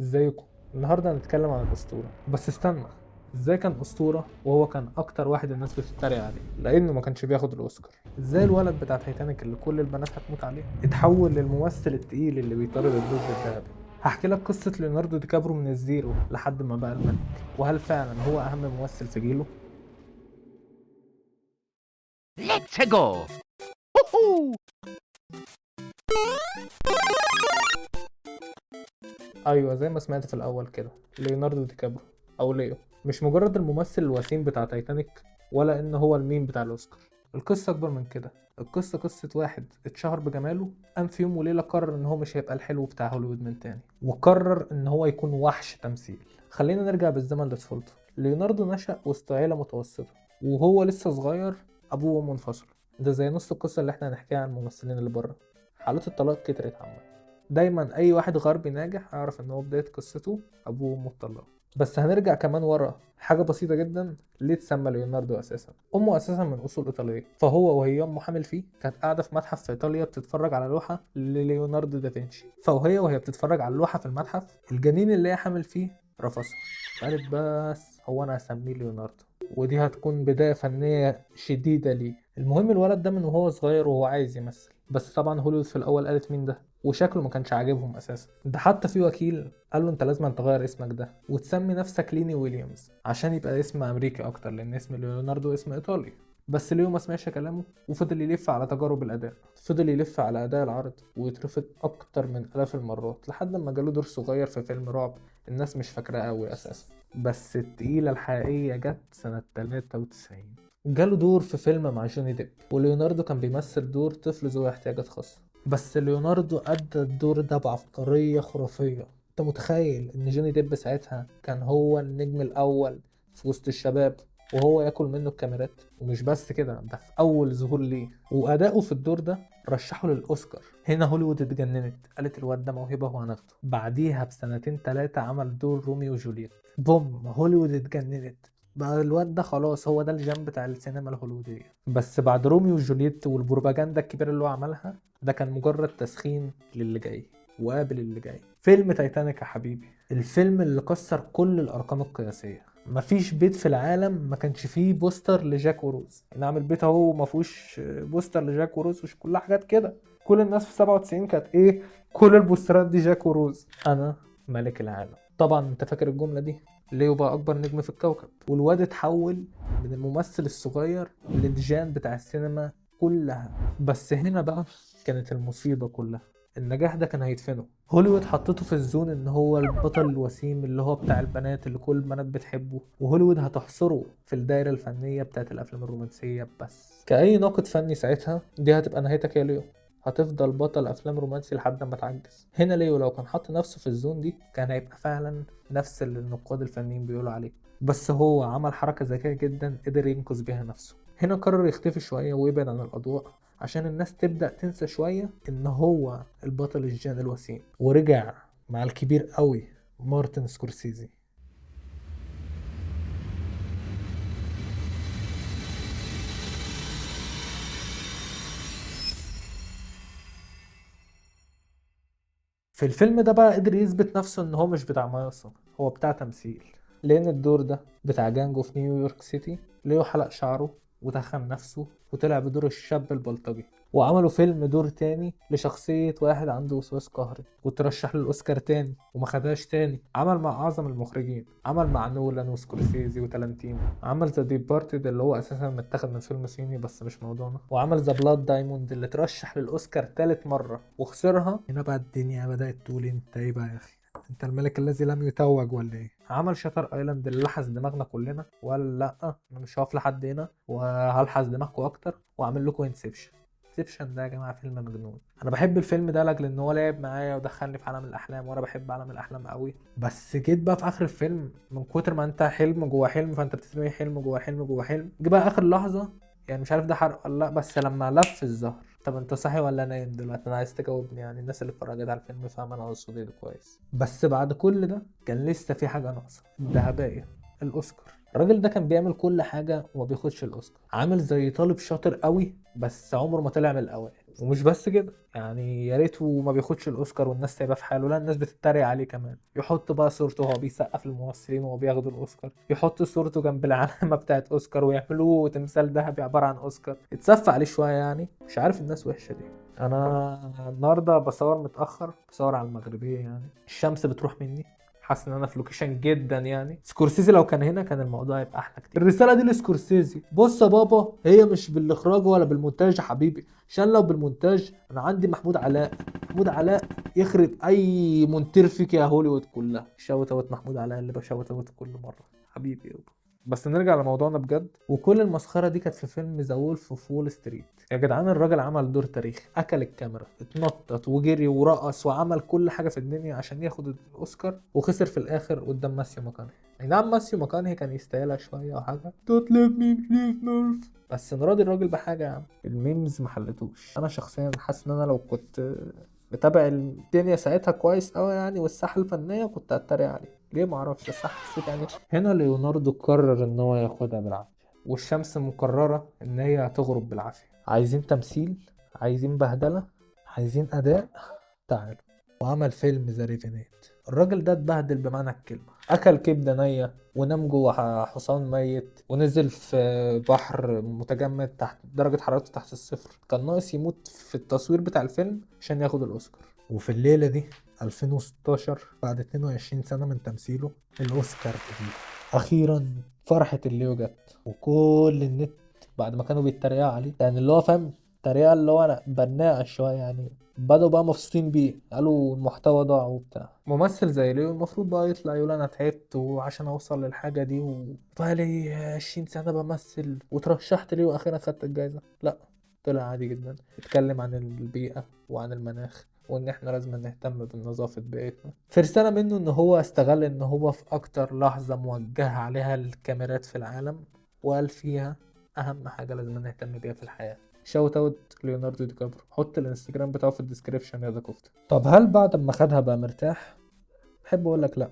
ازيكم؟ النهارده هنتكلم عن الاسطورة. بس استنى، ازاي كان اسطورة وهو كان اكتر واحد الناس بتتريق عليه لانه ما كانش بياخد الاوسكار؟ ازاي الولد بتاع تايتانيك اللي كل البنات هتموت عليه اتحول للممثل التقيل اللي بيطارد الدب الذهبي؟ هحكي لك قصة ليوناردو دي كابرو من ال zero لحد ما بقى الملك، وهل فعلا هو اهم ممثل في جيله؟ Let's go! ايوه، زي ما سمعت في الاول كده، ليوناردو دي كابرو او ليو مش مجرد الممثل الوسيم بتاع تايتانيك، ولا ان هو الميم بتاع الاوسكار. القصة اكبر من كده. القصة قصة واحد اتشهر بجماله، قام في يوم وليلة قرر ان هو مش هيبقى الحلو بتاع هوليوود من تاني، وقرر ان هو يكون وحش تمثيل. خلينا نرجع بالزمن لطفولته. ليوناردو نشأ وسط عيله متوسطه، وهو لسه صغير ابوه وامه انفصلوا. ده زي نص القصة اللي احنا هنحكيها عن الممثلين اللي بره. حالات الطلاق كترت عامة. دايما اي واحد غربي ناجح اعرف ان هو بداية قصته ابوه وامه اتطلقوا. بس هنرجع كمان ورا حاجة بسيطة جدا. ليه اتسمى ليوناردو اساسا؟ امه اساسا من اصول ايطالية، فهو وهي امه حامل فيه كانت قاعدة في متحف في ايطاليا بتتفرج على لوحة لليوناردو دافنشي، فوهي بتتفرج على اللوحة في المتحف، الجنين اللي هي حامل فيه رفصها، قالت بس هو انا هسميه ليوناردو، ودي هتكون بداية فنية شديدة ليه. المهم الولد ده من وهو صغير وهو عايز يمثل، بس طبعا هوليوود في الاول قالت مين ده، وشكله ما كانش عاجبهم اساسا. ده حتى في وكيل قال له انت لازم تغير اسمك ده وتسمي نفسك ليني ويليامز عشان يبقى اسم امريكي اكتر، لان اسم ليوناردو اسم ايطالي. بس ليو ما سمعش كلامه وفضل يلف على تجارب الاداء، فضل يلف على اداء العرض ويترفض اكتر من الاف المرات، لحد ما جاله دور صغير في فيلم رعب الناس مش فاكراه قوي اساسا. بس التقيله الحقيقية جت سنة 93، جاله دور في فيلم مع جوني ديب، وليوناردو كان بيمثل دور طفل ذو احتياجات خاصة. بس ليوناردو أدى الدور ده بعبقرية خرافية. انت متخيل ان جوني ديب ساعتها كان هو النجم الأول في وسط الشباب وهو ياكل منه الكاميرات؟ ومش بس كده، ده في أول ظهور ليه وأداؤه في الدور ده رشحه للأوسكار. هنا هوليوود اتجننت، قالت الواد ده موهبة وهناخده. بعديها بسنتين تلاتة عمل دور روميو وجولييت، بوم، هوليوود اتجننت بقى الواد ده خلاص هو ده الجنب بتاع السينما الهوليوودية. بس بعد روميو وجولييت والبروباجندا الكبيرة اللي هو عملها ده كان مجرد تسخين للي جاي وقابل اللي جاي. فيلم تايتانيك يا حبيبي، الفيلم اللي كسر كل الأرقام القياسية. مفيش بيت في العالم ما كانش فيه بوستر لجاك وروز. نعم البيت اهو ما فيهوش بوستر لجاك وروز وش كلها حاجات كده. كل الناس في 97 كانت ايه، كل البوسترات دي جاك وروز. انا ملك العالم. طبعا انت فاكر الجملة دي، ليو بقى اكبر نجم في الكوكب، والواد اتحول من الممثل الصغير للجان بتاع السينما كلها. بس هنا بقى كانت المصيبة كلها، النجاح ده كان هيدفنه. هوليوود حطته في ال zone ان هو البطل الوسيم اللي هو بتاع البنات اللي كل البنات بتحبه، وهوليوود هتحصره في الدايرة الفنية بتاعت الافلام الرومانسية بس. كأي ناقد فني ساعتها دي هتبقى نهايتك يا ليو، هتفضل بطل افلام رومانسي لحد ما تعجز. هنا ليو لو كان حط نفسه في ال zone دي كان هيبقى فعلا نفس اللي النقاد الفنيين بيقولوا عليه. بس هو عمل حركة ذكية جدا قدر ينقذ بيها نفسه. هنا قرر يختفي شوية ويبعد عن الأضواء عشان الناس تبدأ تنسى شوية إن هو البطل الجان الوسيم، ورجع مع الكبير قوي مارتن سكورسيزي. في الفيلم ده بقى قدر يثبت نفسه ان هو مش بتاع مياصة، هو بتاع تمثيل. لان الدور ده بتاع جانجو في نيويورك سيتي، ليو حلق شعره وتخن نفسه وطلع بدور الشاب البلطجي، وعملوا فيلم دور تاني لشخصية واحد عنده وسواس قهري، وترشح للأوسكار تاني وما خدهاش تاني. عمل مع أعظم المخرجين، عمل مع نولان وسكورسيزي وتالنتينو، عمل The Departed اللي هو أساسا متاخد من فيلم صيني بس مش موضوعنا، وعمل The Blood Diamond اللي ترشح للأوسكار تالت مرة وخسرها. هنا بقى الدنيا بدأت تقول انت ايه بقى يا أخي، انت الملك الذي لم يتوج ولا ايه؟ عمل Shutter Island اللي لحس دماغنا كلنا، ولا لا انا مش هقف لحد هنا وهلحس دماغكم اكتر، واعمل لكم Inception. Inception ده يا جماعة فيلم مجنون. انا بحب الفيلم ده لاجل ان هو لعب معايا ودخلني في عالم الاحلام، وانا بحب عالم الاحلام قوي. بس جيت بقى في اخر الفيلم من كتر ما انت حلم جوه حلم، فانت بتترمي حلم جوه حلم جوه حلم. جه بقى اخر لحظة، يعني مش عارف ده حرق ولا لا، بس لما لف الظهر، طب انت صاحي ولا نايم دلوقتي؟ انا عايز تجاوبني. يعني الناس اللي اتفرجت على الفيلم فاهمه انا قصدي ايه كويس. بس بعد كل ده كان لسه في حاجة ناقصه، الذهبية، الاوسكار. الراجل ده كان بيعمل كل حاجة وما بياخدش الاوسكار، عامل زي طالب شاطر قوي بس عمره ما طلع من الاوائل. ومش بس كده يعني، يا ريته ما بياخدش الاوسكار والناس سايباه في حاله، لا الناس بتتريق عليه كمان. يحط بقى صورته وهو بيسقف للممثلين وهو بياخدوا الاوسكار، يحط صورته جنب العلامة بتاعت اوسكار ويعملوه تمثال ذهبي عبارة عن اوسكار. اتسف عليه شوية يعني، مش عارف الناس وحشة ليه. انا النهارده بصور متاخر، بصور على المغربية يعني، الشمس بتروح مني، حاسس ان انا في location جدا يعني. سكورسيزي لو كان هنا كان الموضوع يبقى احلى كتير. الرسالة دي لسكورسيزي، بص يا بابا، هي مش بالاخراج ولا بالمونتاج يا حبيبي، عشان لو بالمونتاج انا عندي محمود علاء، محمود علاء يخرب اي مونتير فيك يا هوليوود كلها. shout out محمود علاء اللي ب shout out كل مرة، حبيبي يابا. بس نرجع لموضوعنا بجد، وكل المسخره دي كانت في فيلم The Wolf of Wall Street. يا جدعان الراجل عمل دور تاريخي، اكل الكاميرا، اتنطط وجري ورقص وعمل كل حاجة في الدنيا عشان ياخد الاوسكار، وخسر في الاخر قدام ماثيو ماكونهي. اي نعم ماثيو ماكونهي كان يستاهلها شوية او حاجة، don't let me leave Murph، بس نراضي الراجل بحاجة يا عم. ال memes ما حلتوش. انا شخصيا حاسس ان انا لو كنت متابع الدنيا ساعتها كويس قوي يعني والساحه الفنية كنت هتريق عليه، ليه معرفش، بس حسيت يعني. هنا ليوناردو قرر ان هو ياخدها بالعافية، والشمس مقررة ان هي هتغرب بالعافية. عايزين تمثيل، عايزين بهدله، عايزين اداء، تعالوا. وعمل فيلم The Revenant. الراجل ده اتبهدل بمعنى الكلمة، اكل كبده نيه ونام جوه حصان ميت، ونزل في بحر متجمد تحت درجه حرارته تحت الصفر، كان ناقص يموت في التصوير بتاع الفيلم عشان ياخد الاوسكار. وفي الليلة دي 2016 بعد 22 سنة من تمثيله، الاوسكار في ايده. اخيرا فرحه الليو جت، وكل النت بعد ما كانوا بيتريقوا عليه يعني، اللي هو فاهم التريقه اللي هو انا بناء شوية يعني، بدأوا بقى مبسوطين بيه، قالوا المحتوى ضاع وبتاع. ممثل زي ليو المفروض بقى يطلع يقول انا تعبت وعشان اوصل للحاجة دي وبقالي 20 سنة بمثل وترشحت ليه واخيرا خدت الجايزة. لا، طلع عادي جدا، اتكلم عن البيئة وعن المناخ وان احنا لازم نهتم بنظافة بيئتنا. في رسالة منه ان هو استغل ان هو في اكتر لحظة موجهة عليها الكاميرات في العالم، وقال فيها اهم حاجة لازم نهتم بيها في الحياة. shout out ليوناردو دي كابريو، حط الانستجرام بتاعه في ال description يا ده كفته. طب هل بعد ما خدها بقى مرتاح؟ احب اقول لك لا،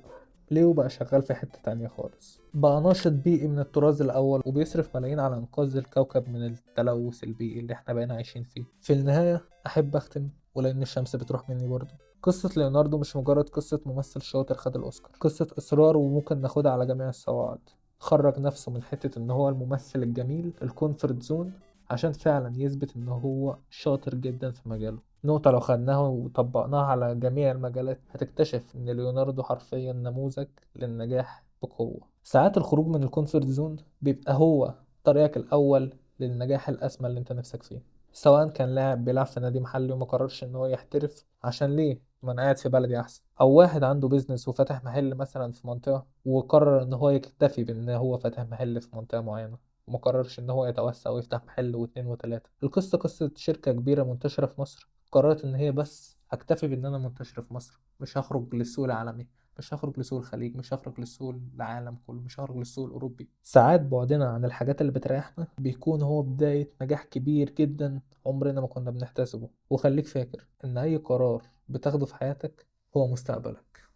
ليو بقى شغال في حتة تانية خالص، بقى ناشط بيئي من الطراز الأول، وبيصرف ملايين على إنقاذ الكوكب من التلوث البيئي اللي احنا بقينا عايشين فيه. في النهاية أحب أختم، ولأن الشمس بتروح مني برضه، قصة ليوناردو مش مجرد قصة ممثل شاطر خد الأوسكار، قصة إصرار وممكن ناخدها على جميع الصواعد. خرج نفسه من حتة إن هو الممثل الجميل ال comfort zone عشان فعلا يثبت إن هو شاطر جدا في مجاله. نقطة لو خدناها وطبقناها على جميع المجالات هتكتشف إن ليوناردو حرفيا نموذج للنجاح بقوة. ساعات الخروج من ال comfort zone بيبقى هو طريقك الأول للنجاح الأسمى اللي انت نفسك فيه، سواء كان لاعب بيلعب في نادي محلي وما قررش ان هو يحترف عشان ليه، ما انا قاعد في بلدي احسن، او واحد عنده business وفتح محل مثلا في منطقة وقرر ان هو يكتفي بان هو فاتح محل في منطقة معينة وما قررش ان هو يتوسع ويفتح محل واتنين وتلاتة. القصة قصة شركة كبيرة منتشرة في مصر قررت ان هي بس هكتفي بان انا منتشرة في مصر، مش هخرج للسوق العالمي، مش هخرج لسوق الخليج، مش هخرج لسوق العالم كله، مش هخرج للسوق الأوروبي. ساعات بعدنا عن الحاجات اللي بتريحنا بيكون هو بداية نجاح كبير جدا عمرنا ما كنا بنحتسبه. وخليك فاكر إن أي قرار بتاخده في حياتك هو مستقبلك.